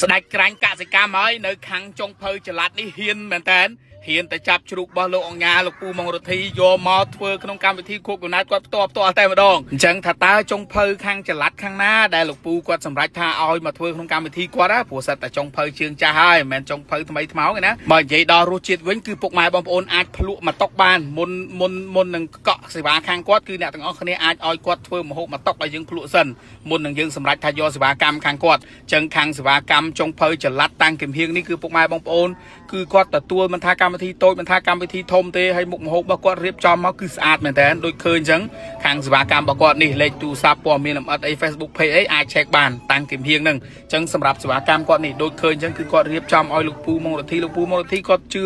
ស្ដេចក្រាញ់កសិកម្មហើយនៅខាងចុងភៅចល័តនេះហ៊ានមែនតើហ៊ានតែចាប់ជ្រូករបស់លោកអង្ញាលោកពូម៉ុងរទ្ធីយកមកធ្វើក្នុងកម្មវិធីខួបកំណើតគាត់ផ្ទាល់ផ្ទាល់តែម្ដងអញ្ចឹងថាតើចុងភៅខាងចល័តខាងណាដែលលោកពូគាត់សម្រេចថាឲ្យមកធ្វើក្នុងកម្មវិធីគាត់ណាព្រោះសិតតែចុងភៅជើងចាស់ហើយមិនមែនចុងភៅថ្មីថ្មោងទេណាបើនិយាយដល់រសជាតិវិញគឺពុកម៉ែបងប្អូនអាចភ្លក់មកតុកបានមុនមុនមុននឹងកក់សេវាខាងគាត់គឺអ្នកទាំងអស់គ្នាអាចឲ្យគាត់ធ្វើម្ហូបមកតុកឲ្យយើងភ្លក់សិនមុននឹងយើងសម្រេចថាយកសេវាកម្មខាងគាត់អញ្ចឹងខាងសេវាកម្មចុងភៅចល័តតាំងគំហៀងនេះគឺពុកម៉ែបងប្អូនគឺគាត់ទទួលមិនថាកម្មវិធីតូចមិនថាកម្មវិធីធំទេហើយមុខម្ហូបរបស់គាត់រៀបចំមកគឺស្អាតមែនតើដូចឃើញអញ្ចឹងខាងសេវាកម្មរបស់គាត់នេះលេខទូរស័ព្ទព័ត៌មានលម្អិតអី Facebook page អីអាច check បានតាំងគំហៀងហ្នឹងអញ្ចឹងសម្រាប់សេវាកម្មគាត់នេះដូចឃើញអញ្ចឹងគឺគាត់រៀបចំឲ្យលោកពូម៉ុងរទ្ធីលោកពូម៉ុងរទ្ធីគាត់ជឿ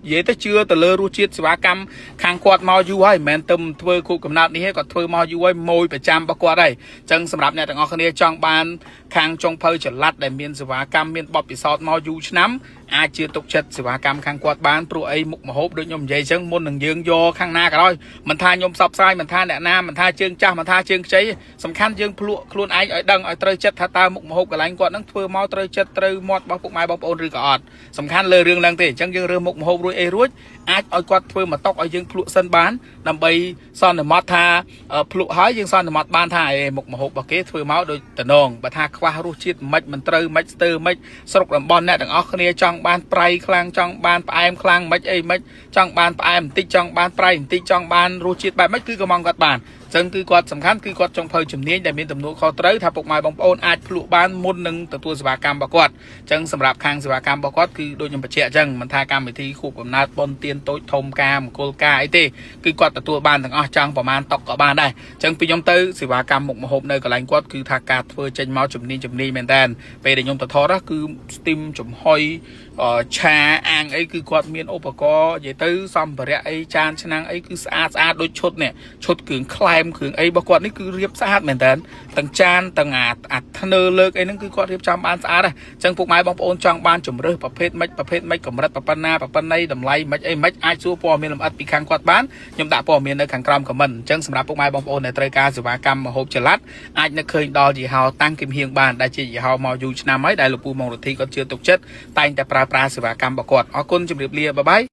និយាយទៅជឿទៅលើរសជាតិសេវាកម្មខាងគាត់មកយូរហើយមិនមែនទៅធ្វើគូកំណត់នេះទេគាត់ធ្វើមកយូរហើយម៉ួយប្រចាំរបស់គាត់ហើយអញ្ចឹងសម្រាប់អ្នកទាំងអស់គ្នាចង់បានខាងចុងភៅចល័តដែលមានសេវាកម្មមានបទពិសោធន៍មកយូរឆ្នាំអាចជឿទុកចិត្តសេវាកម្មខាងគាត់បានព្រោះអីមុខម្ហូបដូចខ្ញុំនិយាយអញ្ចឹងមុននឹងយើងយកខាងណាក៏ដោយមិនថាខ្ញុំផ្សព្វផ្សាយមិនថាអ្នកណាមិនថាជើងចាស់មិនថាជើងខ្ចីសំខាន់យើងភ្លក់ខ្លួនឯងឲ្យដឹងឲ្យត្រូវចិត្តថាតើមុខម្ហូបកន្លែងគាត់នឹងធ្វើមកត្រូវចិត្តត្រូវមាត់របស់ពុកម៉ែបងប្អូនឬក៏អត់សំខាន់លើរឿងហ្នឹងទេអញ្ចឹងយើងរើសមុខម្ហូបរួចអីរួចអាចឲ្យគាត់ធ្វើមកតុកឲ្យយើងភ្លក់សិនបានដើម្បីសន្មត់ថាភ្លក់ហើយយើងសន្មត់បានថាអេមុខម្ហូបរបស់គេធ្វើមកដូចតំណងបើថាខ្វះរសជាតិមិនមិនត្រូវមិនស្ទើមិនស្រុកតំបន់អ្នកទាំងអស់គ្នាចង់បានប្រៃខ្លាំងចង់បានផ្អែមខ្លាំងមិនអីមិនចង់បានផ្អែមបន្តិចចង់បានប្រៃបន្តិចចង់បានរសជាតិបែបម៉េចគឺក៏មកគាត់បានចឹងគឺគាត់សំខាន់គឺគាត់ចង់ភៅជំនាញដែលមានទំនួលខុសត្រូវថាពុកម៉ែបងប្អូនអាចភ្លក់បានមុននឹងទទួលសេវាកម្មរបស់គាត់ចឹងសម្រាប់ខាងសេវាកម្មរបស់គាត់គឺដូចខ្ញុំបញ្ជាក់ចឹងមិនថាកម្មវិធីខួបកំណើតបុណ្យទានតូចធំការមង្គលការអីទេគឺគាត់ទទួលបានទាំងអស់ចង់ប្រមាណតុកក៏បានដែរចឹងពីខ្ញុំទៅសេវាកម្មមុខម្ហូបនៅកន្លែងគាត់គឺថាការធ្វើចេញមកជំនាញជំនាញមែនតើពេលដែលខ្ញុំទៅថតគឺស្ទីមចំហុយឆាអាំងអីគឺគាត់មានឧបករណ៍និយាយទៅសម្ភារៈអីចានឆ្នាំងអីគឺស្អាតស្អាតដូចឈុតនេះឈុតគ្រឿងក្លែមគ្រឿងអីរបស់គាត់នេះគឺរៀបស្អាតមែនតើទាំងចានទាំងអាអាធ្នើលើកអីហ្នឹងគឺគាត់រៀបចំបានស្អាតដែរអញ្ចឹងពុកម៉ែបងប្អូនចង់បានជំរើសប្រភេទម៉េចប្រភេទម៉េចកម្រិតប៉ុណ្ណាប៉ុណ្ណីតម្លៃម៉េចអីម៉េចអាចសួរព័ត៌មានលម្អិតពីខាងគាត់បានខ្ញុំដាក់ព័ត៌មាននៅខាងក្រោម comment អញ្ចឹងសម្រាប់ពុកម៉ែបងប្អូនដែលត្រូវការសេវាកម្មម្ហូបចល័តអាចនឹកឃើញដល់យីហោតាំងគឹមហៀងបានដែលជាយីហោមកយូរឆ្នាំហើយដែលលោកពូម៉ុងរទ្ធីគាត់ជឿទុកចិត្តតែងតែប្រើប្រាស់សេវាកម្មរបស់គាត់អរគុណជម្រាបលាbye bye.